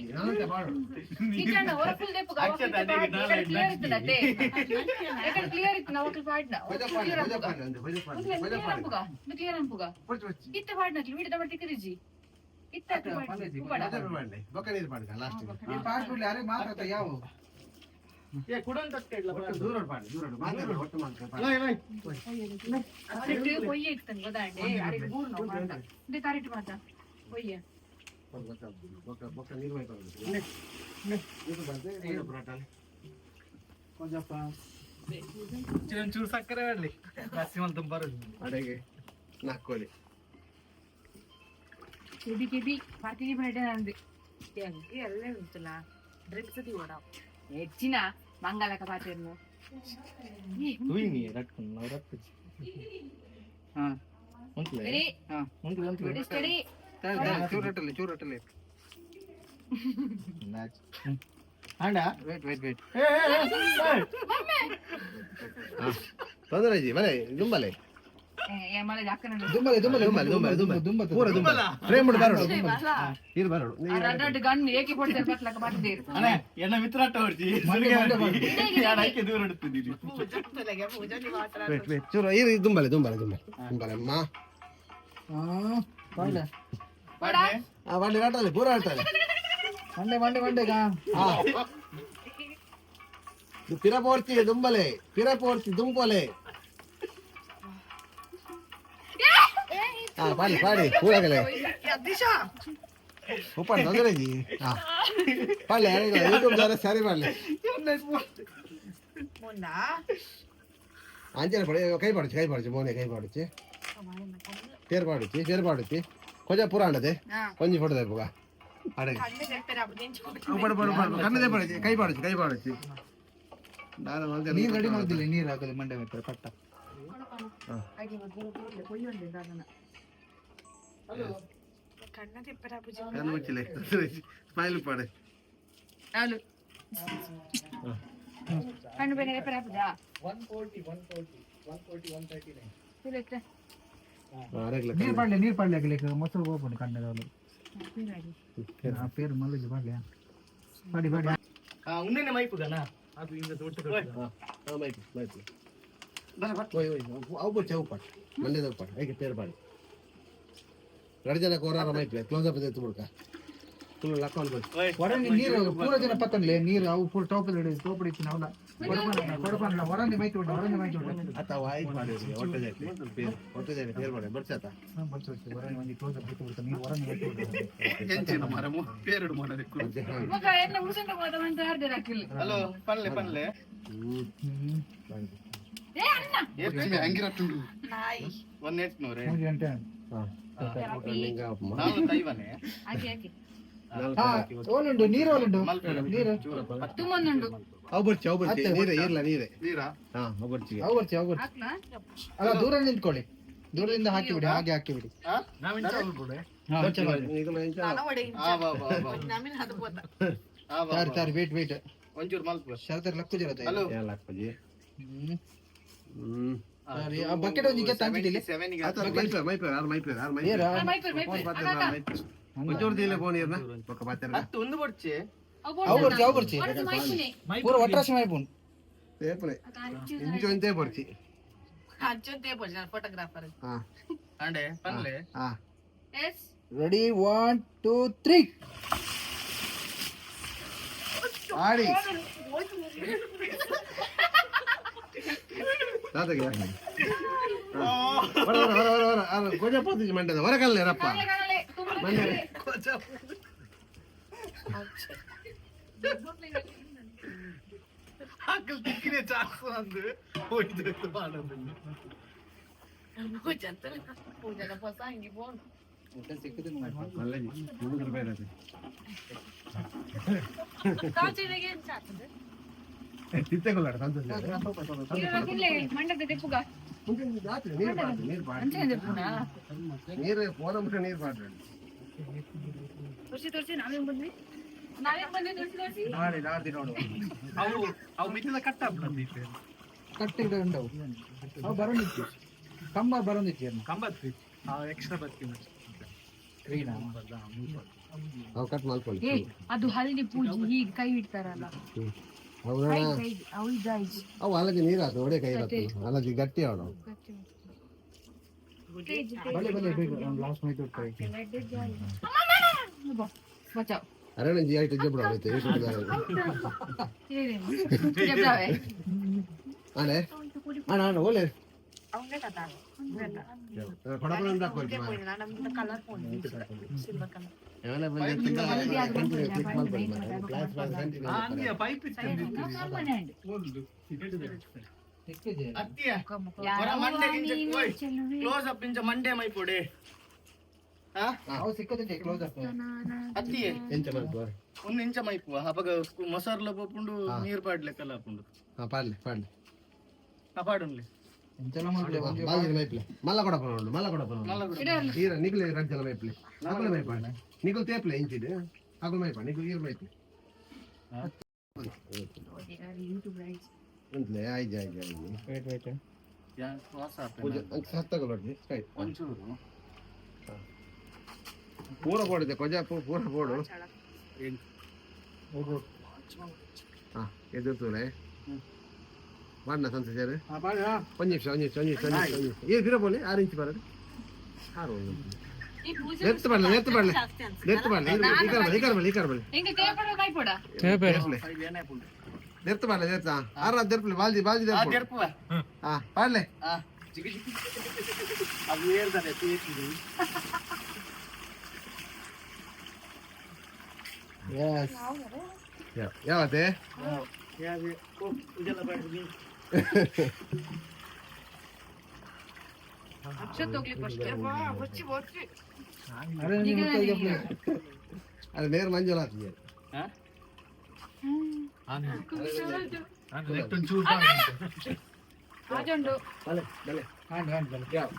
ಇಂಚ ಅಣ್ಣ, ಹೊರ ಫುಲ್ ದೆಪ್ಪು ಕ್ಲಿಯರ್ ಇರ್ತದತ್ತೆ. ಯಾಕಂದ್ರೆ ಕ್ಲಿಯರ್ ಇತ್ತು ನಾವು ಪಾಡ್ನ ಕ್ಲಿಯರ್ ಅನ್ಪುಗ, ಕ್ಲಿಯರ್ ಅನ್ಪುಗ, ಕ್ಲಿಯರ್ ಅನ್ಪುಗ. ಇತ್ತ ಪಾಡ್ನಕ್ಲಿ ವೀಡಿಯೋ ಮಾಡಿ ತಿಕ್ಕದಿಜ್ಜಿ ಇತ್ತ ಉಪಡ. ಲಾಸ್ಟ್ ಪಾಸ್ ಬಿಡ್ಲಿ, ಅರೆ ಮಾತಾಡ್ತಾ ಯಾವ. ಏ ಕುಡನ್ ತಟ್ಟೆ ಇಲ್ಲ. ದೂರ ಪಾಡಿ ದೂರ ಮಾತಾಡು ಒಟ್ಟು ಮಾತಾಡು. ಕರೆಕ್ಟ್ ಪೊಯ್ಯ ಇತ್ತಂಗೆ ಗೊತ್ತಾಂಡೆ ಅರೆಗೆ ಬೂರ್ನ ಮಾತ ಇಂದೆ ಕರೆಕ್ಟ್ ಮಾತ ಪೊಯ್ಯ. ಬೊಕ್ಕ ಬೊಕ್ಕ ನೀರು ನೀರು ಬಂದೆ ಪರೋಟ. ಕೊಂಜಪ್ಪ. ಒಂಚೂರು ಸಕ್ಕರೆ ಬರಲಿ ಜಾಸ್ತಿ ಮಲ್ತು ಬರೋದು. ಅಡೆಗೆ ನಾಲ್ಕೋಲಿ. ಕೆಬಿ ಕೆಬಿ ಪಾರ್ಕಿಗೆ ಬೇಡ ಅಂದೆ. ಎಲ್ಲ ಉಂಟಲ್ಲ ಡ್ರಿಂಕ್ಸ್ ಓಡ. ಹೆಚ್ಚಿನ ಮಂಗಲಕ ಪಾತಿರ್ನು. ತೂಯಿನಿ ರಟ್ಕೊಂಡು ನಾವು ರಟ್ಪುಜಿ. ಹಾ. ಉಂಟ್ಲೆ. ರೆಡಿ. ಹಾ. ಉಂಟು ಉಂಟು. Ready steady. ಚೂರು ರಟ್ಟಲ್ಲಿ, ಚೂರು ರಟ್ಟಲ್ಲಿ. ಅಂಡ ವೇಟ್ ವೇಟ್ ವೇಟ್. ತೊಂದರೆ ಇಜ್ಜಿ ಮನೆ ದುಂಬಲೆ. ಏ ಮಲೆ ಅಕ್ಕನ. ದುಂಬಲೆ ದುಂಬಲೆ. ದುಂಬಲೆ ದುಂಬಲೆ ದುಂಬಲೆ. ದುಂಬ. ಪೂರ ದುಂಬಲೆ ಫ್ರೇಮ್ ಬರೋಡು, ನೀರು ಬರೋಡು. ರಡ್ಡ್ ಗನ್ ಏಕೆ ಕೊಡ್ತಾರೆ ಬತ್ಲಕ ಬರ್ತೇರು. ಅಣ್ಣ, ಎನ್ನ ಮಿತ್ರ ಹೊಡ್ಚಿ ಯಾಡಕ್ಕೆ ದೂರ ಇಡ್ತಿದ್ದೀರಿ. ವೇಟ್ ವೇಟ್, ಚೂರು ಇರು. ದುಂಬಲೆ ದುಂಬಲೆ ದುಂಬಲೆ ದುಂಬಲೆ ಅಮ್ಮ. ಮಂಡೆ. ಆ ಬಂಡಿ ಆಟಲೆ ಪೂರ ಆಟಲೆ. ಮಂಡೆ ಮಂಡೆ ಮಂಡೆಗಾ. ಹಾ, ಪಿರ ಪೋರ್ತಿ ದುಂಬಲೆ, ಪಿರ ಪೋರ್ತಿ ದುಂಬಲೆ. ಹಾ, ಪಾಡಿ ಪಾಡಿ ಪೂರಗಲೆ ಉಪ್ಪಾಡು, ತೊಂದರೆ ಇಜ್ಜಿ. ಹಾ, ಪಾಡ್ಲೆ. ಯೂಟ್ಯೂಬ್ ದಾರ ಸರಿ ಮಾಡಲಿ. ಅಂಚನೆ ಪಡಿ, ಕೈ ಪಾಡುಚಿ, ಕೈ ಪಾಡುಚಿ, ಮೋನೆ ಕೈ ಪಾಡುಚಿ, ಪೇರು ಪಾಡುಚಿ, ಪೇರು ಪಾಡುಚಿ. ಕೊಂಚ ಪೂರ ಅಂಡದೆ ಒಂಜಿ ಫೋಟೋ ತೆಪ್ಪುಗ ಅಡೆ. ಪಡು ಪಡು ಪಡು, ಕಣ್ಣದೇ ಪಾಡುಚಿ, ಕೈ ಪಾಡುಚಿ, ಕೈ ಪಾಡುಚಿ. ನಾನು ನೀರು ರೆಡಿ ಮಾಡುದಿಲ್ಲ, ನೀರು ಹಾಕಲಿ ಮಂಡೆ ಮಿತ್ರ ಪಟ್ಟ. ಕಣ್ಣು ಮುಚ್ಚಿಲೆ, ಸ್ಮೈಲ್ ಪಾಡೆ. ಅವಳು ಕಣ್ಣು ಬೇರೆ ರೆಪೇರ್. 140 140 140 139. ಅರೆಗ್ಲ. ನೀರು ಪಾಡ್ಲೆ, ನೀರು ಪಾಡ್ಲೆ. ಹಾಕಲಿ ಮೊಸರು ಹೋಗ್ಬೋದು ಕಣ್ಣದವಳು. ಆ ಪೇರು ಮಲ್ಲುಜಿ ಪಾಡ್ಲೆ, ಪಾಡಿ ಪಾಡಿ. ಉನ್ನೆನೆ ಮೈಪುಗನಾ ಅದು ಇಂದ ದೊಡ್ಡ. ಹಾ, ಮೈಪ್ ಮೈಪ್ ಓಯ್ ಓಯ್, ಅವು ಬಚ್ಚ ಅವು ಪಾಟ್ ಮಂಡ್ಯದ ಪಾಟ್ ಐಕೆ ಪೇರು ಪಾಡಿ. ಎರಡು ಜನ ಕೋರಾರ ಮೈಪ್ಲೆ ಕ್ಲೋಸ್ ಅಪ್ ಎತ್ತು ಬಿಡ್ಕ ಫುಲ್ ಲಕ್ಕ ಅನ್ಬೋದು. ಹೊರಗೆ ನೀರು ಪೂರ ಜನ ಪತ್ತನ್ಲೆ ನೀರು ಅವು ಪೂರ ಟೋಪ್ ಟೋಪ್ ಇತ್ತು ಅವಲ ಕೊಡಪಲ್ಲ. ಹೊರಗೆ ಮೈತಿ ಉಂಟು, ಹೊರಗೆ ಮೈತಿ ಉಂಟು. ಆತ ಅವು ಆಯ್ತು ಮಾಡಿ ಒಟ್ಟೆ ಜಾತಿ ಒಟ್ಟೆ ಜಾತಿ ಪೇರು ಮಾಡಿ ಬರ್ಚಾತ. ಹೊರಗೆ ಒಂದು ಕ್ಲೋಸ್ ಅಪ್ ಬಿಟ್ಟು ಬಿಡ್ತಾನೆ, ನೀರು ಹೊರಗೆ ಮೈತಿ ಉಂಟು. ಎಂಚಿನ ಮರ ಪೇರುಡು ಮಾಡಬೇಕು. ಮಗ ಎಲ್ಲ ಉಳ್ಸಂತ ಹೋದ ಅಂತ ಹರ್ದೇರ್ ಹಾಕಿಲ್ಲ. ಹಲೋ, ಪನ್ಲೆ ಪನ್ಲೆ. ಹ್ಮ್. ಹ್ಮ್. ಏ ಅಣ್ಣ. ಅಂಗಿರಟ್ಟುಂಡು 1800. 3 ಗಂಟೆ. ಹಾಂ, ನಾನು ತೈವನೆ. Hockey hockey. ಹಾ, ಓಲುಂಡು ನೀರು, ಓಲುಂಡು ನೀರು. ತುಂಬೊಂದುಂಡು. ಅವು ಬರ್ಚಿ, ಅವು ಬರ್ಚಿ, ನೀರೇ ಇರ್ಲ ನೀರೇ. ನೀರಾ? ಹಾ, ಅವು ಬರ್ಚಿ. ಅವು ಬರ್ಚಿ, ಅವು ಬರ್ಚಿ. ಹಾಕ್ಲಾ? ಅಲ್ಲ, ದೂರ ನಿಂತ್ಕೊಳ್ಳಿ, ದೂರದಿಂದ ಹಾಕಿ ಬಿಡಿ, ಹಾಗೆ ಹಾಕಿ ಬಿಡಿ. ಹಾ, ಇಂಚ ಮಾಡಿ. ಆ ಬಾ ಬಾ ಬಾ ಆ ಬಾ. ತಾರಿ ತಾರಿ, ವೇಟ್ ವೇಟ್. ಒಂಚೂರು ಮಲ್ಪ. ಶರತ್ ಲಕ್ಕು ಜರತೆ. ಹಲೋ. ಹ್ಮ್. ಹ್ಮ್, ಸರಿ, ಆ ಬಕೆಟ್ ಒಂದಿಗೆ ತಂದಿದ್ದಿಲ್ಲ. ಸೆವೆನ್. ಆತ ಮೈಪ್ಲೆ ಮೈಪ್ಲೆ ಆರು ಮೈಪ್ಲೆ ಆರು ಮೈಪ್ಲೆ. ಏರಾ. ಮೈಪೇರ್ ಮೈಪೇರ್. ಒಂಚೂರು ದಿಲ್ಲ ಫೋನ್ ಇರ್ನ ಪಕ್ಕ ಪಾತ್ರ. ಒಂದು ಬೊಡ್ಚೆ. ಅವು ಬರ್ಚಿ, ಅವು ಬರ್ಚಿ. ಮೈಪುನೆ. ಪೂರ ಒಟ್ರಾಸಿ ಮೈಪುನ್. ತೇಪಲೆ ಇಂಚು ಇಂತೇ ಬರ್ಚಿ. ಫೋಟೋಗ್ರಾಫರ್. ಹಾ. ಅಂಡೆ ಪನ್ಲೆ. ಹಾ. ಎಸ್. ರೆಡಿ, 1 2 3. ಆಡಿ ತಾತಗೆ ಹೊರ ಹೊರ ಹೊರ ಹೊರ ಹೊರ, ಗೋಜ ಪೋತಿಜಿ ಮಂಡ್ಯದ ಹೊರಗಲ್ಲೇ ರಪ್ಪ. ಕಣಲೆ ತುಂಬ. ಮಂಡ್ಯ. ಆಕಲ್ ತಿಕ್ಕಿನೇ ಚಾನ್ಸ್ ಅಂದು ಹೋಯ್ತು ಮಾಡೋದು. ಪೂಜಾನ ಹೊಸ ಅಂಗಿ ಫೋನ್. ಮಲ್ಲಜಿ 3 ರೂಪಾಯಿ ಇರತ್ತೆ. ತಿತ್ತೆಗೊಳ್ಳಾಡ ಸಂತೋಷ. ಮಂಡದ ತೆಪ್ಪುಗ. ನೀರು ಬಾಡ್ರಿ, ನೀರು ಬಾಡ್ರಿ. ಅಂಚನೆ ತೆಪ್ಪುನಾ? ನೀರು ಫೋನ್ ಮುಟ್ಟ ನೀರು ಬಾಡ್ರಿ. ತೋರ್ಸಿ ತೋರ್ಸಿ, ನಾವೇನ್ ಬಂದ್ವಿ, ನಾವೇನ್ ಬಂದ್ವಿ, ತೋರ್ಸಿ ತೋರ್ಸಿ. ನಾಳೆ ನಾಡ್ದು ನೋಡುವ. ಅವು ಅವು ಮಿತ್ತಿದ ಕಟ್ಟ. ಕಟ್ಟಿಡ ಉಂಡವು, ಅವು ಬರೋದಿತ್ತು, ಕಂಬ ಬರೋದಿತ್ತು ಅನ್ನ. ಕಂಬತ್ತಿ ಎಕ್ಸ್ಟ್ರಾ ಬತ್ತಿ. ಕ್ರೀಡಾ. ಅವು ಕಟ್ ಮಾಡ್ಕೊಳ್ಳಿ. ಏ, ಅದು ಹಲ್ದಿ ಪೂಜೆ ಹೀಗೆ ಕೈ ಇಡ್ತಾರಲ್ಲ. ಹೌದಾ? ಕೈ ಕೈ ಅವು ಇದಾಯ್ತು. ಅವು ಅಲಜಿ ನೀರು ಆತು ಒಡೆ ಕೈ ಇರತ್ತು ಅಲಜಿ ಗಟ್ಟಿ ಅವನು. ಬಲೆ ಬಲೆ, ಬೇಗ ಲಾಸ್ಟ್ ಮೈತ್ ಉಂಟು. ಬಚಾವ್. ಅರಣಜಿ ಆಯ್ತು ಜಬ್ಡ ಆಯ್ತು. ಜಬ್ದಾವೆ. ಆನೆ ಅಣ್ಣ ಅಣ್ಣ ಒಳ್ಳೆ ಕೊಡಪನ. Colour phone, silver colour. Pipe ಸಿಕ್ಕಿದೆ. ಅತ್ತಿಯ ಹೊರ ಮಂಡೆ. ಕ್ಲೋಸ್ ಅಪ್ ಇಂಚ ಮಂಡೆ ಮೈಪೊಡೆ. ಅವು ಸಿಕ್ಕದಿದೆ ಕ್ಲೋಸ್ ಅಪ್. ಅತ್ತಿಯೇ. ಎಂಚ ಮಲ್ಪುವ? ಒಂದು ಇಂಚ ಮೈಪುವ ಅಪಗ ಮೊಸರ್ಲ ಪೋಪುಂಡು, ನೀರ್ ಪಾಡ್ಲೆಕ್ಕಲ್ಲ ಆಪುಂಡು. ಹಾ, ಪಾಡ್ಲೆ ಪಾಡ್ಲೆ. ಆ ಪಾಡುನ್ಲೆ. ಎಂತೆಲ್ಲ ಮಾಡ್ಲಿ ಒಂದು. ಬಾಜಿನ ಮೈಪ್ಲೆ ಮಲ್ಲ ಕೊಡಪನ ಉಂಡು, ಮಲ್ಲ ಕೊಡಪನ ಉಂಡು. ಈರ ನಿಗುಲೆ ರಜ್ಜಲ ಮೈಪ್ಲೆ ಅಗುಲ ಮೈಪಾಡ ನಿಗುಲ್ ತೇಪ್ಲೆ ಇಂಚಿಡ್ ಅಗುಲ ಮೈಪ ನಿಗುಲ್ ಈರ್ ಮೈಪ್ಲೆ. ಉಂಟ್ಲೆ ಆಯ್ಜಿ ಆಯ್ಜಿ ಆಯ್ಜಿ. ವೇಟ್ ವೇಟ್, ಯಾನ್ ಕ್ರಾಸ್ ಆಪೆ. ಪೂಜೆ ಅಂಚ ಸತ್ತಗೊಳ್ಳೋಡಿ ಸ್ಟ್ರೈಟ್. ಒಂಚೂರು. ಪೂರ ಬೋಡಿದೆ ಕೊಜ ಪೂರ ಬೋಡು. ಹಾ, ಎದುರ್ತೂಲೆ ಬಾಡ್ನ ಸಂತ ಸೇರು. ಒಂದು ನಿಮಿಷ, ಒಂದು ನಿಮಿಷ, ಒಂದು ನಿಮಿಷ, ಒಂದು ನಿಮಿಷ, ಒಂದು ನಿಮಿಷ. ಏ ಬಿರ ಬೋಲೆ 6 ಇಂಚ್ ಬರದು ಆರು ಒಂದು. ನೆತ್ತು ಬರಲಿ, ನೆತ್ತು ಬರಲಿ, ನೆತ್ತು ಬರಲಿ. ಈ ಕಡೆ ಬರಲಿ, ಈ ಕಡೆ ಬರಲಿ, ಈ ಕಡೆ ಬರಲಿ. ಎಂಗೆ ತೇಪಡ ಕಾಯ್ಪೋಡ. ನೆತ್ತು ಬರಲಿ, ನೆತ್ತ ಆರ ದೆರ್ಪಲೆ ಬಾಲ್ಜಿ ಬಾಲ್ಜಿ ದೆರ್ಪು. ದೆರ್ಪುವ. ಹಾ, ಪಾಡ್ಲೆ. ಆ ಜಿಗಿ ಜಿಗಿ ಅದು ಹೇಳ್ತಾರೆ ತೇತಿದು. ಎಸ್. ಯಾವತ್ತೆ? ಯಾವೆ ಓ ಇದೆಲ್ಲ ಬಾಡ್ರಿ. ಅಕ್ಷತ್ ಹೋಗ್ಲಿ ಫಸ್ಟ್. ಬೊಚ್ಚಿ ಬೊಚ್ಚಿ. ಅರೆ ಅದು ನೇರ ಮಂಜುಳ ಆಗ್ತದೆ. ಹಾ. ಆಜೊಂಡು. ಬಲೆ ಬಲೆ. ಹ್ಯಾಂಡ್ ಹ್ಯಾಂಡ್ ಬಲೆ. ಯಾವ?